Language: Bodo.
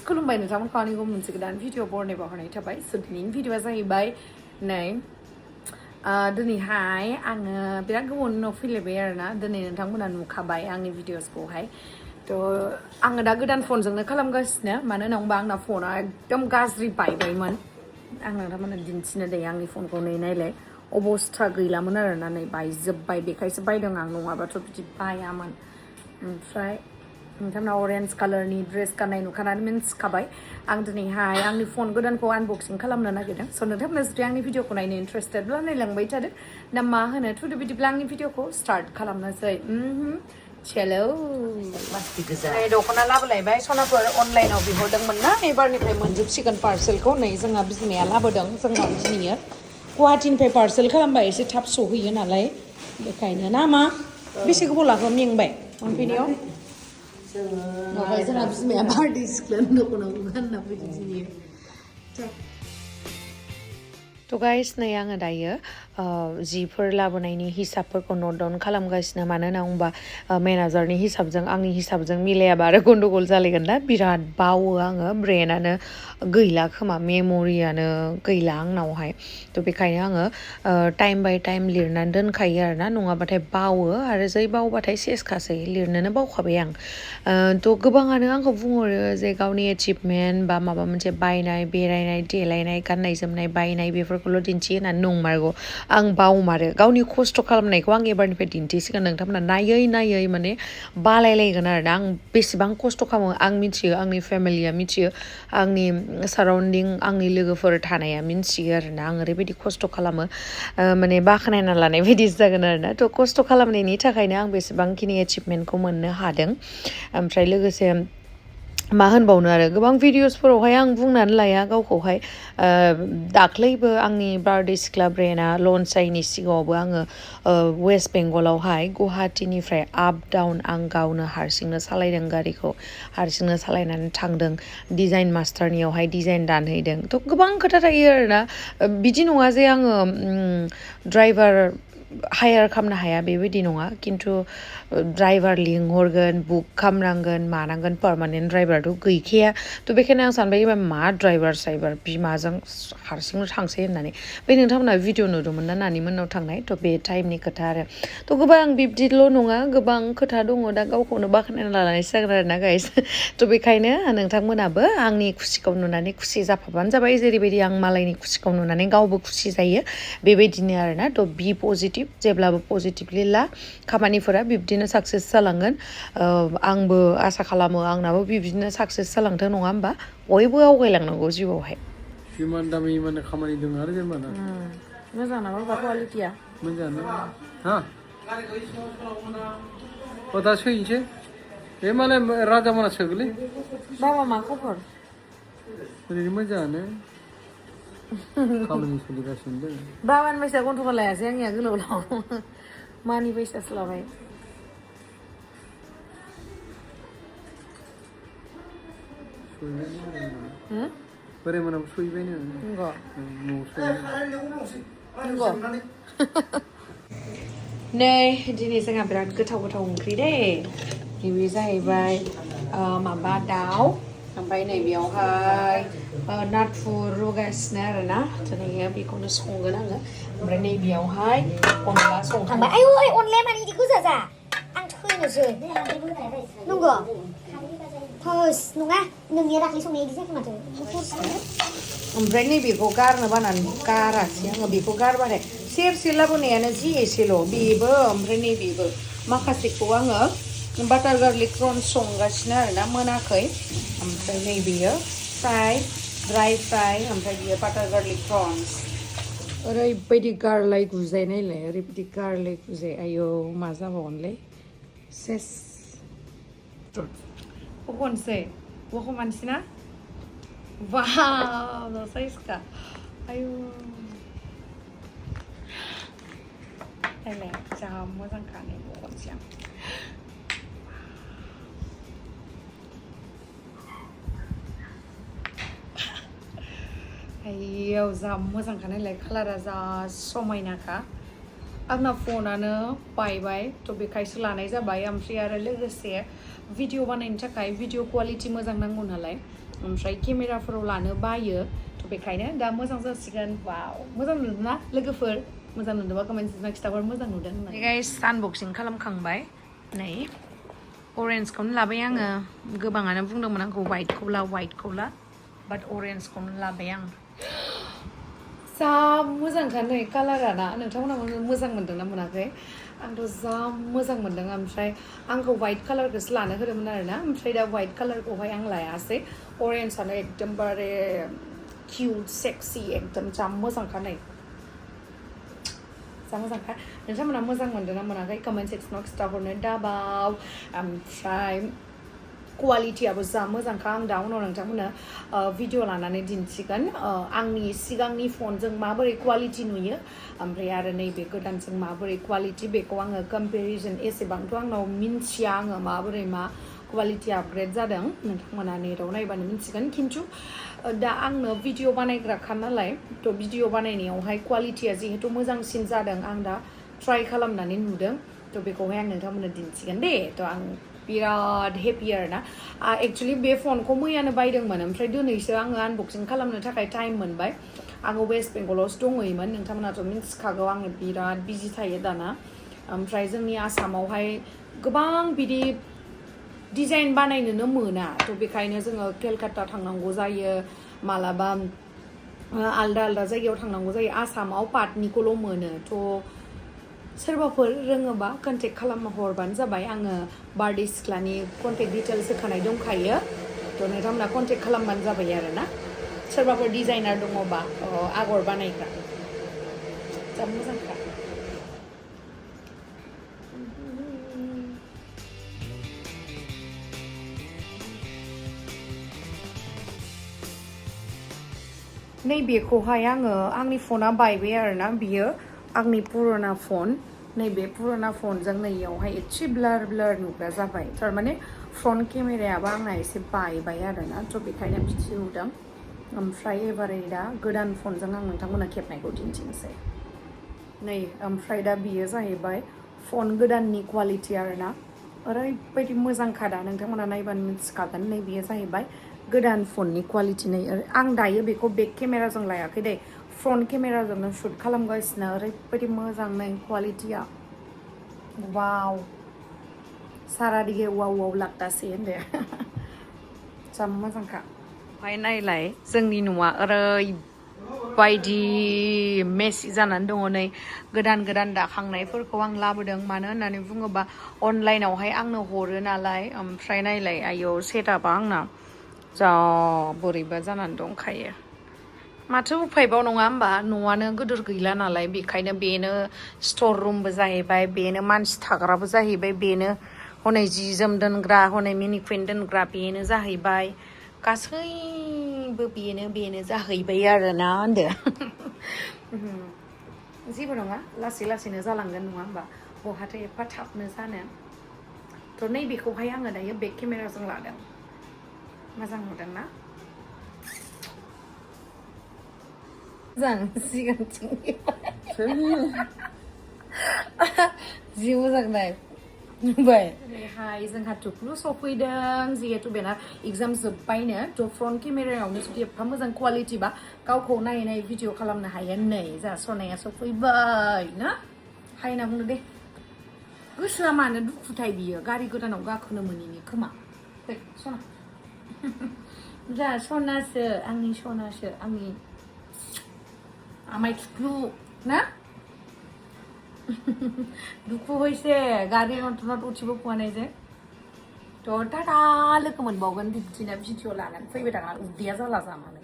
खुलुमबाय नोंथांमोनखौ आंनिखौ मोनसे गोदान भिडिअ बरनायबाव हरनाय थाबाय स' दिनैनि भिडिअआ जाहैबाय नै दिनैहाय आङो बिराद गोबावनि उनाव फैलायबाय आरोना दिनै नोंथांमोना नुखाबाय आंनि भिडिअसखौहाय थ' आङो दा गोदान फनजोंनो खालामगासिनो मानो होनोबा आंना फना एकदम गाज्रि बायबायमोन आं नोंथांमोना दिन्थिनो दे आंनि फनखौ नै नायलाय अबस्था गैलामोन आरोना नै बायजोब्बाय बेखायसो बायदों आं नङाबाथ' बिदि बायामोन ओमफ्राय नोंथांमोना अरेन्ज कालारनि ड्रेस गाननाय नुखानानै मिन्थिखाबाय आं दिनैहाय आंनि फन गोदानखौ आनबक्सिं खालामनो नागिरदों स' नोंथांमोना जुदि आंनि भिडिअखौ नायनो इन्टारेस्टेडब्ला नायलांबाय थादो ना मा होनो थुदो बिदिब्ला आंनि भिडिअखौ स्टार्ट खालामनोसै चेलो नै दख'ना लाबोलायबाय सनाफोर अनलाइनाव बिहरदोंमोन ना एबारनिफ्राय मोनजोबसिगोन पार्सेलखौ नै जोंहा बिमाया लाबोदों जोंहा दिनैयो गुवाहाटीनिफ्राय पार्सेल खालामबा एसे थाब सहैयो नालाय बेखायनो ना मा बेसे गोबाव लागोन मेंबाय मोनफैनायाव ओमफ्राय जोंहा बिमाया बारदै सिख्लानि दख'नाखौ गानना फैदों दिनै थ' गाइस नै आङो दायो जिफोर लाबोनायनि हिसाबफोरखौ नट डाउन खालामगासिनो मानो होनना बुङोबा मेनेजारनि हिसाबजों आंनि हिसाबजों मिलायाबा आरो गन्डगल जालायगोन ना बिराद बावो आङो ब्रेनानो गैला खोमा मेम'रियानो गैला आंनावहाय थ' बेखायनो आङो टाइम बाय टाइम लिरनानै दोनखायो आरोना नङाबाथाय बावो आरो जै बावबाथाय सेसखासै लिरनोनो बावखाबाय आं थ' गोबाङानो आंखौ बुंहरो जे गावनि एचिभमेन्ट बा माबा मोनसे बायनाय बेरायनाय देलायनाय गाननाय जोमनाय बायनाय बेफोरखौल' दिन्थियो होननानै नंमारगौ आं बावमारो गावनि खस्थ' खालामनायखौ आं एबारनिफ्राय दिन्थिसिगोन नोंथांमोना नायै नायै माने बालायलायगोन आरोना आं बेसेबां खस्थ' खालामो आं मिथियो आंनि फेमिलिया मिथियो आंनि साराउन्डिं आंनि लोगोफोर थानाया मिथियो आरोना आं ओरैबायदि खस्थ' खालामो माने बाख्नायना लानाय बायदिसो जागोन आरोना थ' खस्थ' खालामनायनि थाखायनो आं बेसेबांखिनि एचिभमेन्टखौ मोननो हादों ओमफ्राय लोगोसे मा होनबावनो आरो गोबां भिडिअसफोरावहाय आं बुंनानै लाया गावखौहाय दाख्लैबो आंनि बारदै सिख्ला ब्रेना लन्च जायैनि सिगाङावबो आङो वेस्ट बेंगलावहाय गुवाहाटीनिफ्राय आप डाउन आं गावनो हारसिंनो सालायदों गारिखौ हारसिंनो सालायनानै थांदों डिजाइन मास्टारनियावहाय डिजाइन दानहैदों थ' गोबां खोथा थायो आरोना बिदि नङा जे आङो ड्राइभार हायार खालामनो हाया बेबायदि नङा खिन्थु ड्राइभार लिंहरगोन बुक खालामनांगोन मानांगोन पार्मानेन्ट ड्राइभारथ' गैखाया थ' बेखायनो आं सानबाय एबा मा ड्राइभार साइभार बिमाजों हारसिंनो थांसै होननानै बे नोंथांमोना भिडिअ नुदोंमोन ना नानि मोननाव थांनाय थ' बे टाइमनि खोथा आरो थ' गोबां बिब्दिल' नङा गोबां खोथा दङ दा गावखौनो बाख्नायना लानायसो जागोन आरोना गाइस थ' बेखायनो नोंथांमोनाबो आंनि खुसिखौ नुनानै खुसि जाफाबानो जाबाय जेरैबायदि आं मालायनि खुसिखौ नुनानै गावबो खुसि जायो बेबायदिनो आरोना थ' बि पजिटिभ जेब्लाबो पजिटिभलि ला खामानिफोरा बिब्दिनो साक्सेस जालांगोन आंबो आसा खालामो आंनाबो बिब्दिनो साक्सेस जालांथों नङा होमबा बयबो आवगायलांनांगौ जिउआवहाय इमान दामि माने खामानि दङ आरो जेनेबा मोजां नामा बा कुवालिटिया मोजाङानो हा दा सोहैनोसै बे माने राजा मोना सोगोलै बाबा मा खबर ओरैनो मोजाङानो खामानि सोलिगासिनो दङ बाबानि फैसा गन्थ'खौ लायासै आंनिया गोलाव लाव मानि फैसासो लाबाय बोरै मोनाबो सहैबायनो नै दिनै जोंहा बिराद गोथाव गोथाव ओंख्रि दे बे जाहैबाय माबा दाउ ओमफ्राय नैबेयावहाय नाथुर रुगासिनो आरोना दिनै बेखौनो संगोन आङो ओमफ्राय नैबेयावहाय अनला संखांबाय आयु अनलाया मानो इदि गोजा जा आं थैनोसै नंगौ थोस नङा नोंनिया दाख्लै संनाया इदि जायाखै माथो ओमफ्राय नैबेखौ गारनो बानानै गारासै आङो बेखौ गारबाथाय सेरसे लाबोनायानो जि एसेल' बेबो ओमफ्राय नैबेबो माखासेखौ आङो बाटार गार्लिक प्रन्स संगासिनो आरोना मोनाखै ओमफ्राय नैबेयो फ्राय ड्राइ फ्राय ओमफ्राय बियो बाटार गार्लिक प्रन्स ओरैबायदि गारलाय गुजाय नायलाय ओरैबायदि गारलाय गुजाय आयौ मा जाबावगोनलै सेस बखनसै बख'मानोसैना वाव no साइजखा आयु नायलाय जा मोजांखा नै बखनसै आं आयौ जा मोजांखा नायलाय कालारा जा समायनाखा आंना फनानो बायबाय थ' बेखायसो लानाय जाबाय ओमफ्राय आरो लोगोसे भिडिअ बानायनो थाखाय भिडिअ क्वालिटि मोजां नांगौ नालाय ओमफ्राय केमेराफोराव लानो बायो थ' बेखायनो दा मोजां जासिगोन वाव मोजां नुदों ना लोगोफोर मोजां नुदोंबा कमेन्ट सेक्सनाव खिथाहर मोजां नुदों होननानै गाइस आनबक्सिं खालामखांबाय नै अरेन्जखौनो लाबाय आङो गोबाङानो बुंदोंमोन आंखौ वाइटखौ ला बाट अरेन्जखौनो लाबाय आं जा मोजांखा नै कालारा ना नोंथांमोना मोजां मोनदों ना मोनाखै आंथ' जा मोजां मोनदों ओमफ्राय आंखौ वाइट कालारखौसो लानो होदोंमोन आरोना ओमफ्राय दा वाइट कालारखौहाय आं लायासै अरेन्जआनो एकदमबारे किउट सेक्सि एकदम जा मोजांखा नै जा मोजांखा नोंथांमोना मोजां मोनदों ना मोनाखै कमेन्ट सेक्सनाव खिथाहरनो दाबाव ओमफ्राय क्वालिटियाबो जा मोजांखा आं दा उनाव नोंथांमोननो भिडिअ लानानै दिन्थिगोन आंनि सिगांनि फनजों माबोरै क्वालिटि नुयो ओमफ्राय आरो नैबे गोदानजों माबोरै क्वालिटि बेखौ आङो कम्पेरिजन एसेबांथ' आंनाव मिन्थिया आङो माबोरै मा क्वालिटि आपग्रेड जादों नोंथांमोना नेटाव नायबानो मिन्थिगोन खिन्थु दा आंनो भिडिअ बानायग्राखा नालाय थ' भिडिअ बानायनायावहाय क्वालिटिया जिहेतु मोजांसिन जादों आं दा ट्राइ खालामनानै नुदों थ' बेखौहाय आं नोंथांमोननो दिन्थिगोन दे थ' आं बिराद हेपि आरोना एक्चुअलि बे फनखौ मैयानो बायदोंमोन ओमफ्राय दिनैसो आङो आनबक्सिं खालामनो थाखाय टाइम मोनबाय आङो वेस्ट बेंगलावसो दंहैयोमोन नोंथांमोनाथ' मिन्थिखागौ आङो बिराद बिजि थायो दाना ओमफ्राय जोंनि आसामावहाय गोबां बिदि डिजाइन बानायनोनो मोना थ' बेखायनो जोङो केलकाता थांनांगौ जायो मालाबा आलदा आलदा जायगायाव थांनांगौ जायो आसामाव पाटनिखौल' मोनो थ' सोरबाफोर रोङोबा कन्टेक्ट खालामना हरबानो जाबाय आङो बारदै सिख्लानि कन्टेक्ट डिटेल्स होखानाय दंखायो थ' नोंथांमोना कन्टेक्ट खालामबानो जाबाय आरोना सोरबाफोर डिजाइनार दङबा आगर बानायग्रा जा मोजांखा नैबेखौहाय आङो आंनि फना बायबाय आरोना बियो आंनि पुराना फन नैबे पुराना फनजों नैयावहाय एसे ब्लार नुग्रा जाबाय थारमाने फ्रन्ट केमेरायाबो आंना एसे बायबाय आरोना थ' बेखायनो बिदि नुदों ओमफ्राय एबारै दा गोदान फनजों आं नोंथांमोना खेबनायखौ दिन्थिनोसै नै ओमफ्राय दा बियो जाहैबाय फन गोदाननि क्वालिटि आरोना ओरैबायदि मोजांखा दा नोंथांमोना नायबानो मिथिखागोन नै बियो जाहैबाय गोदान फननि क्वालिटि नै आं दायो बेखौ बेक केमेराजों लायाखै दे फ्रन्ट केमेराजोंनो शुट खालामगासिनो ओरैबायदि मोजां नै क्वालिटिया वाव सारा दिगे वाव लागतासै होनदो जा मोजांखा ओमफ्राय नायलाय जोंनि न'आ ओरैबायदि मेसि जानानै दङ नै गोदान दाखांनायफोरखौ आं लाबोदों मानो होननानै बुङोबा अनलाइनावहाय आंनो हरो नालाय ओमफ्राय नायलाय आयौ सेटआपा आंना जा बोरैबा जानानै दंखायो माथो उफायबाव नङा होमबा न'आनो गिदिर गैला नालाय बेखायनो बेनो स्टर रुमबो जाहैबाय बेनो मानसि थाग्राबो जाहैबाय बेनो हनै जि जोम दोनग्रा हनै मिनि कुइन दोनग्रा बेनो जाहैबाय गासैबो बेनो जाहैबाय आरोना होनदो जेबो नङा लासै लासैनो जालांगोन नङा होमबा बहाथो एफा थाबनो जानो थ' नैबेखौहाय आङो दायो बेक केमेराजों लादों मोजां नुदोंना मोजां सिगांथिं जि मोजां नाय नुबाय ओरैहाय जोंहा टुकलु सफैदों जिहेतु बेना एगजाम जोब्बायनो थ' फ्रन्ट केमेरायावनो जुदि एफा मोजां क्वालिटि बा गावखौ नायै भिडिअ खालामनो हायो नै जा सनाया सफैबाय ना हाय ना बुंनो दे गोसोआ मानो दुखुथाय बियो गारि गोदानाव गाखोनो मोनिनि खोमा फै सना जा सनासो आंनि सनासो आंनि आमाय टुकलु ना दुखु হইছে गारि मटराव उथिबो पोवानाय जे थ' टाटा लोगो मोनबावगोन बिदिनो भिडिअ लानानै फैबाय थाग्रा उदैया जाला जामानो